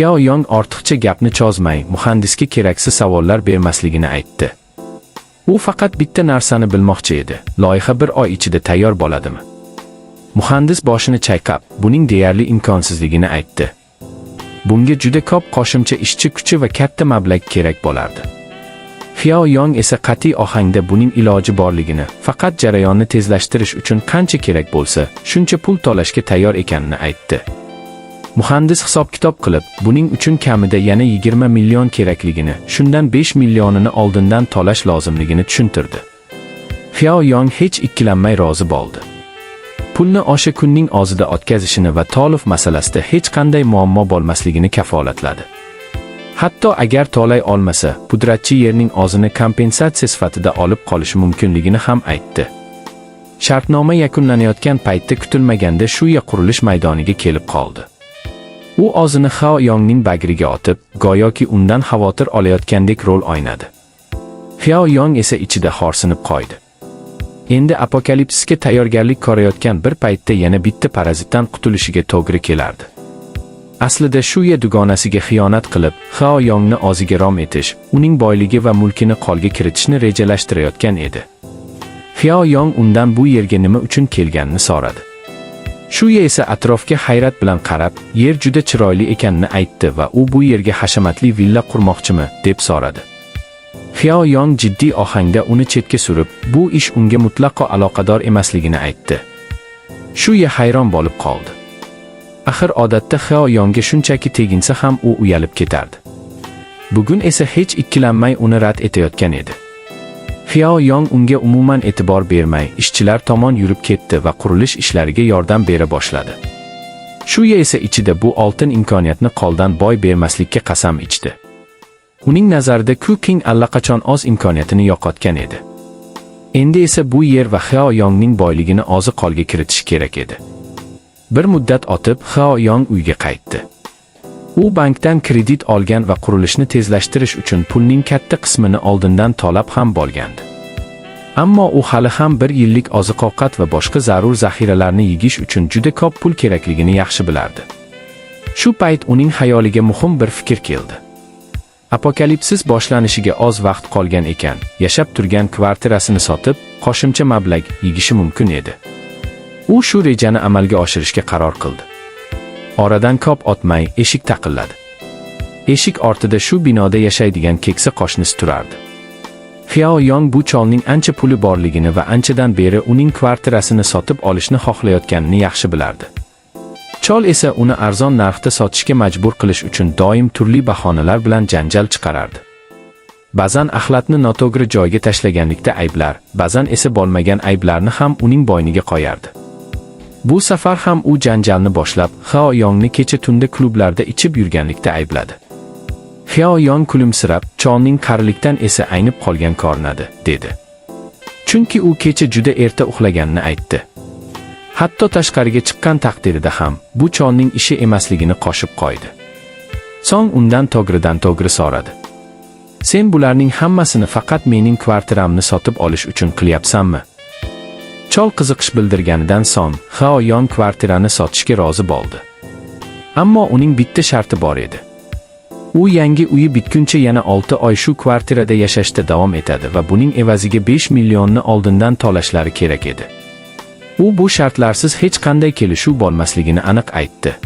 Xiao Yong ortiqcha gapni cho'zmay, muhandisga keraksiz savollar bermasligini aytdi. U faqat bitta narsani bilmoqchi edi: loyiha bir oy ichida tayyor bo'ladimi? Muhandis boshini chayqab, buning deyarli imkonsizligini aytdi. Bunga juda ko'p qo'shimcha ishchi kuchi va katta mablag' kerak bo'lardi. Xiao Yong esa qat'iy ohangda buning iloji borligini, faqat jarayonni tezlashtirish uchun qancha kerak bo'lsa, shuncha pul to'lashga tayyor ekanini aytdi. Muhandis hisob-kitob qilib, buning uchun kamida yana 20 million kerakligini, shundan 5 millionini oldindan to'lash lozimligini tushuntirdi. Xiao Yong hech ikkilanmay rozi bo'ldi. Pulni o'sha kunning o'zida o'tkazishini va to'lov masalasida hech qanday muammo bo'lmasligini kafolatladi. Hatto agar to'lay olmasa, pudratchi yerning o'zini kompensatsiya sifatida olib qolishi mumkinligini ham aytdi. Shartnoma yakunlanayotgan paytda kutilmaganda Shuya qurilish maydoniga kelib qoldi. U o'zini Xao Yongning bag'riga otib, go'yoki undan xavotir olayotgandek rol o'ynadi. Xiao Yong esa ichida xorsinib qo'ydi. Endi apokalipsisga tayyorgarlik ko'rayotgan bir paytda yana bitta parazitdan qutulishiga to'g'ri kelardi. Aslida Shuya dugonasiga xiyonat qilib, Xao Yongni o'ziga rom etish, uning boyligi va mulkini qo'lga kiritishni rejalashtirayotgan edi. Xiao Yong undan bu yerga nima uchun kelganini so'radi. Shuya esa atrofga hayrat bilan qarab, yer juda chiroyli ekanini aytdi va u bu yerga hashamatli villa qurmoqchimi, deb so'radi. Xiao Yong jiddiy ohangda uni chetga surib, bu ish unga mutlaqo aloqador emasligini aytdi. Shuya hayron bo'lib qoldi. Axir odatda Xiao Yongga shunchaki teginsa ham u uyalib ketardi. Bugun esa hech ikkilanmay uni rad etayotgan edi. Xiao Yong unga umuman e'tibor bermay, ishchilar tomon yurib ketdi va qurilish ishlariga yordam bera boshladi. Shuya esa ichida bu oltin imkoniyatni qo'ldan boy bermaslikka qasam ichdi. Uning nazarida Ku King allaqachon o'z imkoniyatini yo'qotgan edi. Endi esa bu yer va Xiao Yongning boyligini o'zi qo'lga kiritishi kerak edi. Bir muddat o'tib, Xiao Yong uyga qaytdi. U bankdan kredit olgan va qurilishni tezlashtirish uchun pulning katta qismini oldindan to'lab ham bo'lgandi. Ammo u hali ham bir yillik oziq-ovqat va boshqa zarur zaxiralarni yig'ish uchun juda ko'p pul kerakligini yaxshi bilardi. Shu payt uning xayoliga muhim bir fikr keldi. Apokalipsis boshlanishiga oz vaqt qolgan ekan, yashab turgan kvartirasini sotib, qo'shimcha mablag' yig'ishi mumkin edi. U shu rejani amalga oshirishga qaror qildi. Oradan ko'p o'tmay eshik taqilladi. Eshik ortida shu binoda yashaydigan keksa qo'shnisi turardi. Xiao Yong bu cholning ancha puli borligini va anchadan beri uning kvartirasini sotib olishni xohlayotganini yaxshi bilardi. Chol esa uni arzon narxda sotishga majbur qilish uchun doim turli bahonalar bilan janjal chiqarardi. Ba'zan axlatni noto'g'ri joyga tashlaganlikda ayblar, ba'zan esa bo'lmagan ayblarni ham uning bo'yniga qo'yardi. Bu safar ham u janjalni boshlab, Xiao Yongni kecha tunda klublarda ichib yurganlikda aybladi. Xiao Yong kulimsirab, cholning qarilikdan esi aynib qolgan ko'rinadi, dedi. Chunki u kecha juda erta uxlaganini aytdi. Hatto tashqariga chiqqan taqdirida ham bu cholning ishi emasligini qo'shib qo'ydi. So'ng undan to'g'ridan to'g'ri so'radi: "Sen bularning hammasini faqat mening kvartiramni sotib olish uchun qilyapsanmi?" Chol qiziqish bildirganidan so'ng Xiao Yong kvartirani sotishga rozi bo'ldi. Ammo uning bitta sharti bor edi. U yangi uyi bitguncha yana 6 oy shu kvartirada yashashda davom etadi va buning evaziga 5 millionni oldindan to'lashlari kerak edi. U bu shartlarsiz hech qanday kelishuv bo'lmasligini aniq aytdi.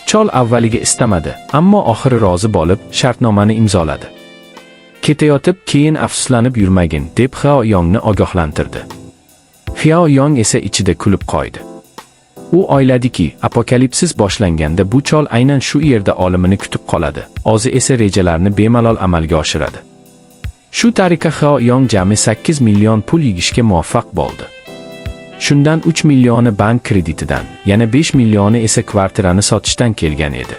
Chol avvaliga istamadi, ammo oxiri rozi bo'lib, shartnomani imzoladi. Ketayotib, keyin afsuslanib yurmagin, deb Xiao Yongni ogohlantirdi. Xiao Yong esa ichida kulib qo'ydi. U o'yladiki, apokalipsis boshlanganda bu chol aynan shu yerda o'limini kutib qoladi, o'zi esa rejalarni bemalol amalga oshiradi. Shu tariqa Xiao Yong jami 8 million pul yig'ishga muvaffaq bo'ldi. Shundan 3 millioni bank kreditidan, yana 5 millioni esa kvartirani sotishdan kelgan edi.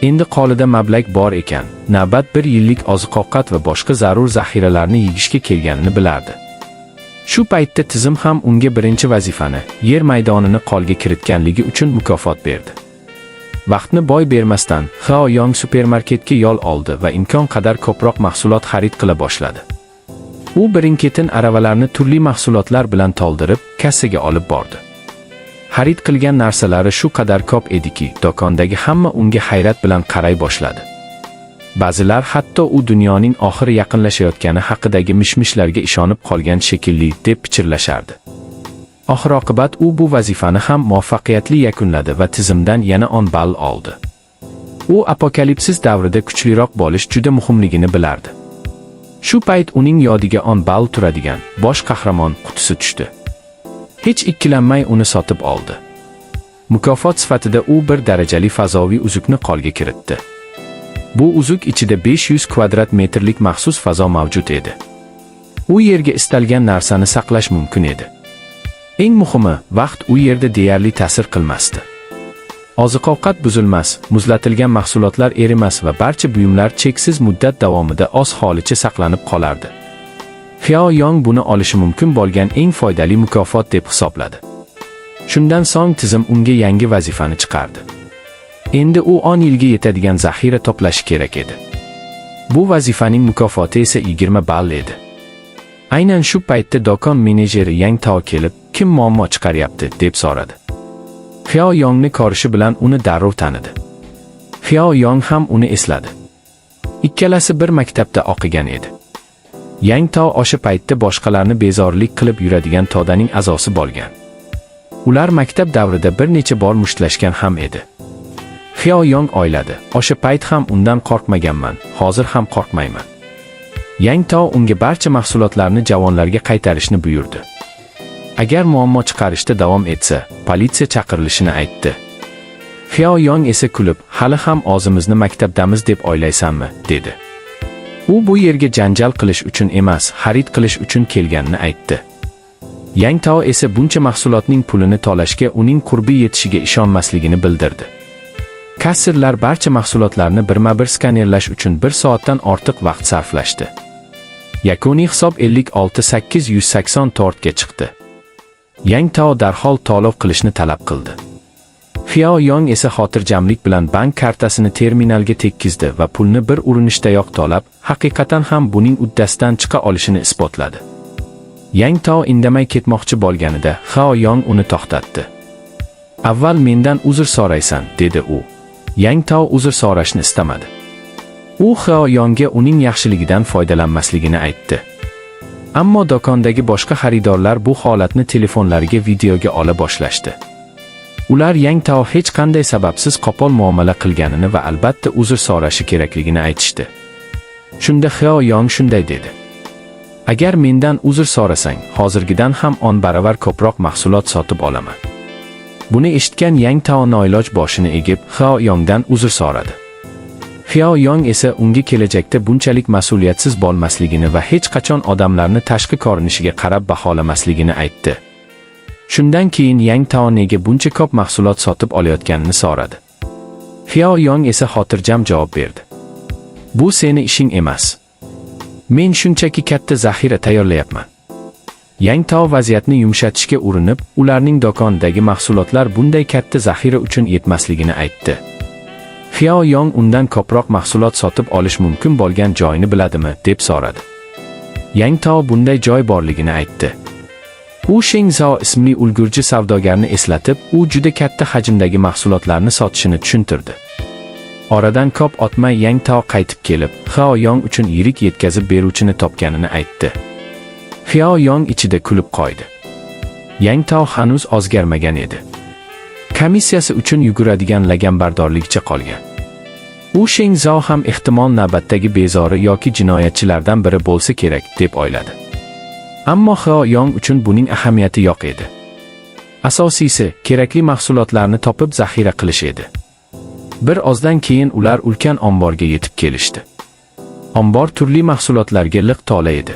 Endi qo'lida mablag' bor ekan, navbat bir yillik oziq-ovqat va boshqa zarur zaxiralarni yig'ishga kelganini bilardi. Shu paytda tizim ham unga birinchi vazifani, yer maydonini qo'lga kiritganligi uchun mukofot berdi. Vaqtni boy bermasdan Xiao Yong supermarketga yo'l oldi va imkon qadar ko'proq mahsulot xarid qila boshladi. U birin-ketin aravalarni turli mahsulotlar bilan to'ldirib, kassaga olib bordi. Xarid qilgan narsalari shu qadar ko'p ediki, do'kondagi hamma unga hayrat bilan qaray boshladi. Ba'zilar hatto u dunyoning oxiri yaqinlashayotgani haqidagi mish-mishlarga ishonib qolgan shekilli deb pichirlashardi. Oxir-oqibat u bu vazifani ham muvaffaqiyatli yakunladi va tizimdan yana 10 ball oldi. U apokalipsis davrida kuchliroq bo'lish juda muhimligini bilardi. Shu payt uning yodiga 10 ball turadigan bosh qahramon qutisi tushdi. Hech ikkilanmay uni sotib oldi. Mukofot sifatida u bir darajali fazoviy uzukni qo'lga kiritdi. Bu uzuk ichida 500 kvadrat metrlik maxsus fazo mavjud edi. U yerga istalgan narsani saqlash mumkin edi. Eng muhimi, vaqt u yerda deyarli ta'sir qilmasdi. Oziq-ovqat buzilmas, muzlatilgan mahsulotlar erimas va barcha buyumlar cheksiz muddat davomida o'z holicha saqlanib qolardi. Xiao Yong buni olishi mumkin bo'lgan eng foydali mukofot deb hisobladi. Shundan so'ng tizim unga yangi vazifani chiqardi. Endi u 10 yilga yetadigan zaxira to'plashi kerak edi. Bu vazifaning mukofoti esa 20 ball edi. Aynan shu paytda do'kon menejeri Yang Tao kelib, "Kim muammo chiqaryapti?" deb so'radi. Xiao Yongni ko'rishi bilan uni darrov tanidi. Xiao Yong ham uni esladi. Ikkalasi bir maktabda o'qigan edi. Yang Tao o'sha paytda boshqalarni bezorilik qilib yuradigan todaning a'zosi bo'lgan. Ular maktab davrida bir necha bor mushtlashgan ham edi. Xiao Yong o'yladi, o'sha payt ham undan qo'rqmaganman, hozir ham qo'rqmayman. Yang Tao unga barcha mahsulotlarni javonlarga qaytarishni buyurdi. Agar muammo chiqarishda davom etsa, politsiya chaqirilishini aytdi. Xiao Yong esa kulib, "Hali ham o'zimizni maktabdamiz deb o'ylaysanmi?" dedi. U bu yerga janjal qilish uchun emas, xarid qilish uchun kelganini aytdi. Yang Tao esa buncha mahsulotning pulini to'lashga uning qurbi yetishiga ishonmasligini bildirdi. Kassirlar barcha mahsulotlarni birma-bir skanerlash uchun bir soatdan ortiq vaqt sarflashdi. Yakuniy hisob 56 884 ga chiqdi. Yang Tao darhol to'lov qilishni talab qildi. Xiao Yong esa xotirjamlik bilan bank kartasini terminalga tekkizdi va pulni bir urinishdayoq to'lab, haqiqatan ham buning uddasidan chiqa olishini isbotladi. Yang Tao indamay ketmoqchi bo'lganida Xiao Yong uni to'xtatdi. "Avval mendan uzr so'raysan", dedi u. Yang Tao uzr so'rashni istamadi. U Xiao Yongga uning yaxshiligidan foydalanmasligini aytdi. Ammo do'kondagi boshqa xaridorlar bu holatni telefonlariga videoga ola boshlashdi. Ular Yang Tao hech qanday sababsiz qo'pol muomala qilganini va albatta uzr so'rashi kerakligini aytishdi. Shunda Xiao Yong shunday dedi: "Agar mendan uzr so'rasang, hozirgidan ham 10 baravar ko'proq mahsulot sotib olaman." Buni eshitgan Yang Tao noiloj boshini egib, Xiao Yongdan uzr so'radi. Xiao Yong esa unga kelajakda bunchalik mas'uliyatsiz bo'lmasligini va hech qachon odamlarni tashqi ko'rinishiga qarab baholamasligini aytdi. Shundan keyin Yang Tao nega buncha ko'p mahsulot sotib olayotganini so'radi. Xiao Yong esa xotirjam javob berdi: "Bu seni ishing emas. Men shunchaki katta zaxira tayyorlayapman." Yang Tao vaziyatni yumshatishga urinib, ularning do'konidagi mahsulotlar bunday katta zaxira uchun yetmasligini aytdi. Xiao Yong undan ko'proq mahsulot sotib olish mumkin bo'lgan joyni biladimi, deb so'radi. Yang Tao bunday joy borligini aytdi. U Sheng Zhao ismli ulgurji savdogarni eslatib, u juda katta hajmdagi mahsulotlarni sotishini tushuntirdi. Oradan ko'p o'tmay Yang Tao qaytib kelib, Xiao Yong uchun yirik yetkazib beruvchini topganini aytdi. Xiao Yong ichida kulib qo'ydi. Yang Tao hanuz o'zgarmagan edi. Komissiyasi uchun yuguradigan laganbardorligicha qolgan. U Sheng Zhao ham ehtimol navbatdagi bezori yoki jinoyatchilardan biri bo'lsa kerak deb o'yladi. Ammo Xiao Yong uchun buning ahamiyati yo'q edi. Asosiysi, kerakli mahsulotlarni topib zaxira qilish edi. Bir ozdan keyin ular ulkan omborga yetib kelishdi. Ombor turli mahsulotlarga liq to'la edi.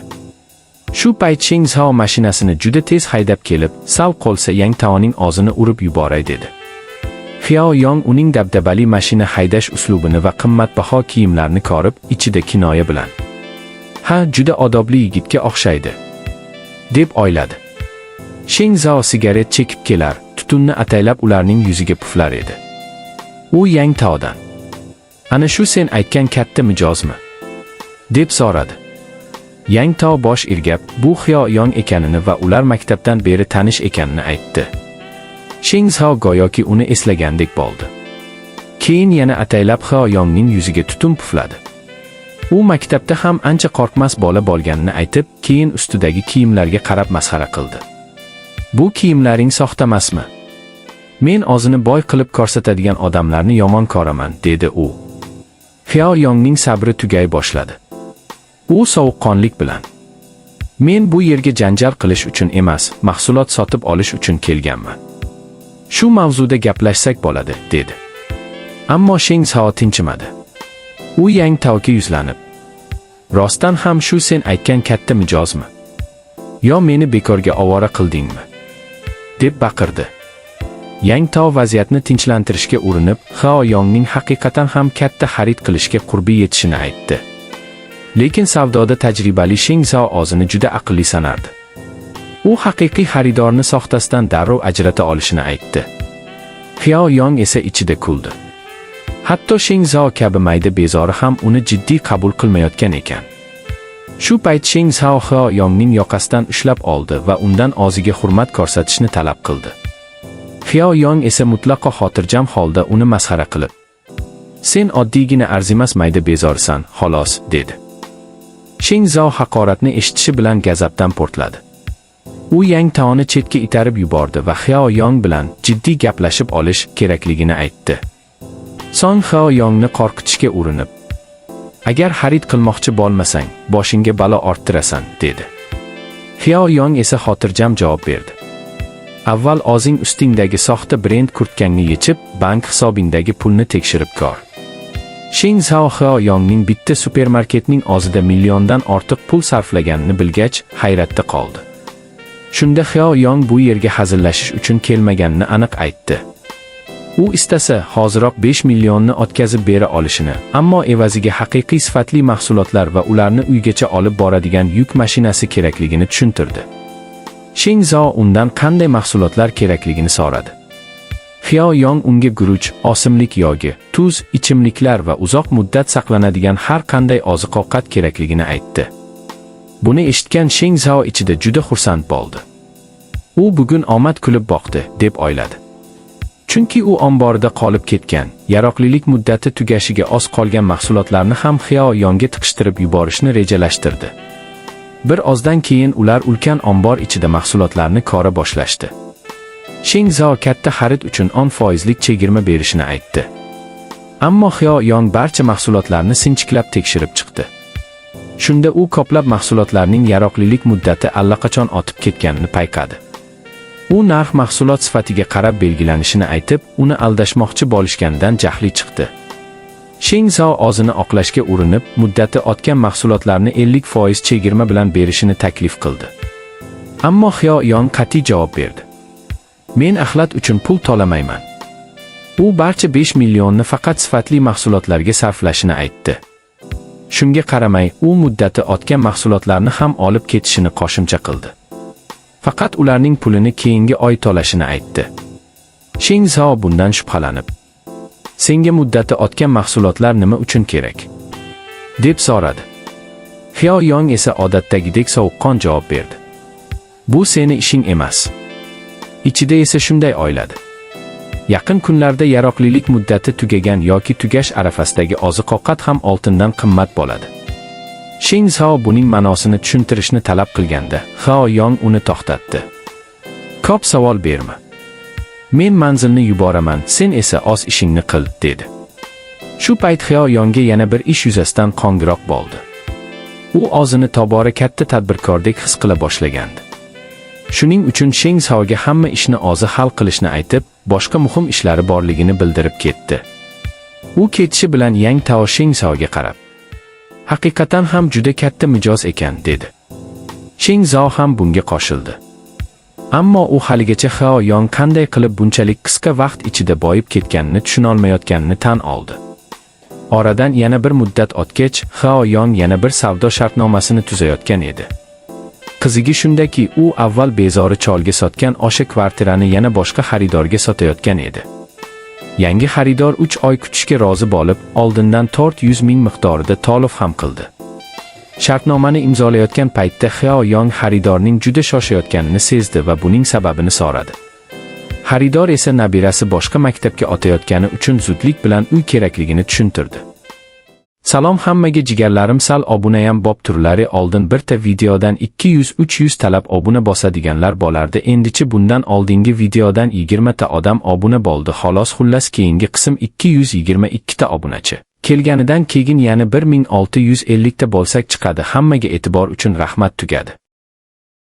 Shu payt Sheng Zhao mashinasini juda tez haydab kelib, sal qolsa Yang Taoning og'zini urib yuboray dedi. Xiao Yong uning dabdabali mashina haydash uslubini va qimmatbaho kiyimlarni ko'rib, ichida kinoya bilan: "Ha, juda odobli yigitga o'xshaydi", deb o'yladi. Sheng Zhao sigaret chekib kelar, tutunni ataylab ularning yuziga puflar edi. U Yang Taodan: "Ana shu sen aytgan katta mijozmi?" deb so'radi. Yang Tao bosh irgab, bu Xiao Yong ekanini va ular maktabdan beri tanish ekanini aytdi. Sheng Zhao go'yoki uni eslagandek bo'ldi. Keyin yana ataylab Xiao Yongning yuziga tutun pufladi. U maktabda ham ancha qo'rqmas bola bo'lganini aytib, keyin ustidagi kiyimlarga qarab masxara qildi. "Bu kiyimlaring soxtamasmi? Men o'zini boy qilib ko'rsatadigan odamlarni yomon ko'raman", dedi u. Xiao Yongning sabri tugay boshladi. U sovuqqonlik bilan: "Men bu yerga janjal qilish uchun emas, mahsulot sotib olish uchun kelganman. Shu mavzuda gaplashsak bo'ladi", dedi. Ammo Sheng Zhao tinchimadi. U Yang Taoga yuzlanib: "Rostdan ham shu sen aytgan katta mijozmi? Yo meni bekorga ovora qildingmi?" deb baqirdi. Yang Tao vaziyatni tinchlantirishga urinib, Xiao Yongning haqiqatan ham katta xarid qilishga qurbi yetishini aytdi. Lekin savdoda tajribali Sheng Zhao o'zini juda aqlli sanardi. U haqiqiy xaridorni soxtasidan darrov ajrata olishini aytdi. Xiao Yong esa ichida kuldi. Hatto Sheng Zhao kabi mayda bezori ham uni jiddiy qabul qilmayotgan ekan. Shu payt Sheng Zhao Xiao Yongning yoqasidan ushlab oldi va undan o'ziga hurmat ko'rsatishni talab qildi. Xiao Yong esa mutlaqo xotirjam holda uni masxara qilib: "Sen oddiygina arzimas mayda bezorisan, xolos", dedi. Sheng Zhao haqoratni eshitishi bilan g'azabdan portladi. U Yang Taoni chetga itarib yubordi va Xiao Yong bilan jiddiy gaplashib olish kerakligini aytdi. So'ng Xiao Yongni qo'rqitishga urinib: "Agar xarid qilmoqchi bo'lmasang, boshingga balo orttirasan", dedi. Xiao Yong esa xotirjam javob berdi: "Avval o'zing ustingdagi soxta brend kurtkangni yechib, bank hisobingdagi pulni tekshirib ko'r." Sheng Zhao Xiao Yongning bitta supermarketning o'zida milliondan ortiq pul sarflaganini bilgach, hayratda qoldi. Shunda Xiao Yong bu yerga hazillashish uchun kelmaganini aniq aytdi. U istasa, hoziroq 5 millionni o'tkazib bera olishini, ammo evaziga haqiqiy sifatli mahsulotlar va ularni uygacha olib boradigan yuk mashinasi kerakligini tushuntirdi. Sheng Zhao undan qanday mahsulotlar kerakligini so'radi. Xiao Yong unga guruch, o'simlik yog'i, tuz, ichimliklar va uzoq muddat saqlanadigan har qanday oziq-ovqat kerakligini aytdi. Buni eshitgan Sheng Zhao ichida juda xursand bo'ldi. U bugun omad kulib boqdi, deb o'yladi. Chunki u omborida qolib ketgan, yaroqlilik muddati tugashiga oz qolgan mahsulotlarni ham Xiao Yongga tiqishtirib yuborishni rejalashtirdi. Bir ozdan keyin ular ulkan ombor ichida mahsulotlarni ko'ra boshlashdi. Sheng Zhao katta xarid uchun 10 foizlik chegirma berishini aytdi. Ammo Xiao Yong barcha mahsulotlarni sinchiklab tekshirib chiqdi. Shunda u ko'plab mahsulotlarning yaroqlilik muddati allaqachon o'tib ketganini payqadi. U narx mahsulot sifatiga qarab belgilanishini aytib, uni aldashmoqchi bo'lishganidan jahli chiqdi. Sheng Zhao o'zini oqlashga urinib, muddati o'tgan mahsulotlarni 50% chegirma bilan berishini taklif qildi. Ammo Xiao Yong qat'iy javob berdi: "Men axlat uchun pul to'lamayman." U barcha 5 millionni faqat sifatli mahsulotlarga sarflashini aytdi. Shunga qaramay, u muddati o'tgan mahsulotlarni ham olib ketishini qo'shimcha qildi. Faqat ularning pulini keyingi oy to'lashini aytdi. Sheng Zhao bundan shubhalanib: "Senga muddati o'tgan mahsulotlar nima uchun kerak?" deb so'radi. Xiao Yong esa odatdagidek sovuqqon javob berdi: "Bu seni ishing emas." Ichida esa shunday o'yladi: Yaqin kunlarda yaroqlilik muddati tugagan yoki tugash arafasidagi oziq-ovqat ham oltindan qimmat bo'ladi. Sheng Zhao buning ma'nosini tushuntirishni talab qilganda, Xiao Yong uni to'xtatdi. "Ko'p savol berma. Men manzilni yuboraman, sen esa o'z ishingni qil", dedi. Shu payt Xiao Yongga yana bir ish yuzasidan qo'ng'iroq bo'ldi. U o'zini tobora katta tadbirkordek his qila boshlagandi. Shuning uchun Sheng Zhaoga hamma ishni o'zi hal qilishni aytib, boshqa muhim ishlari borligini bildirib ketdi. U ketishi bilan Yang Tao Sheng Zhaoga qarab: "Haqiqatan ham juda katta mijoz ekan", dedi. Sheng Zhao ham bunga qo'shildi. Ammo u haligacha Xiao Yong qanday qilib bunchalik qisqa vaqt ichida boyib ketganini tushunolmayotganini tan oldi. Oradan yana bir muddat o'tgach, Xiao Yong yana bir savdo shartnomasini tuzayotgan edi. Qizig'i shundaki, u avval bezori cholga sotgan o'sha kvartirani yana boshqa xaridorga sotayotgan edi. Yangi xaridor 3 oy kutishga rozi bo'lib, oldindan 400 ming miqdorida to'lov ham qildi. Shartnomani imzolayotgan paytda Xiao Yong xaridorning juda shoshayotganini sezdi va buning sababini so'radi. Xaridor esa nabirasi boshqa maktabga o'tayotgani uchun zudlik bilan uy kerakligini tushuntirdi. Salom hammaga, jigarlarim, sal obunayam bob turlari. Oldin birta videodan 200-300 talab obuna bosadiganlar bo'lardi. Endichi bundan oldingi videodan 20 ta odam obuna bo'ldi, xolos. Xullas, keyingi qism 222 ta obunachi kelganidan keyin yana 1650 ta bo'lsak chiqadi. Hammaga e'tibor uchun rahmat, tugadi.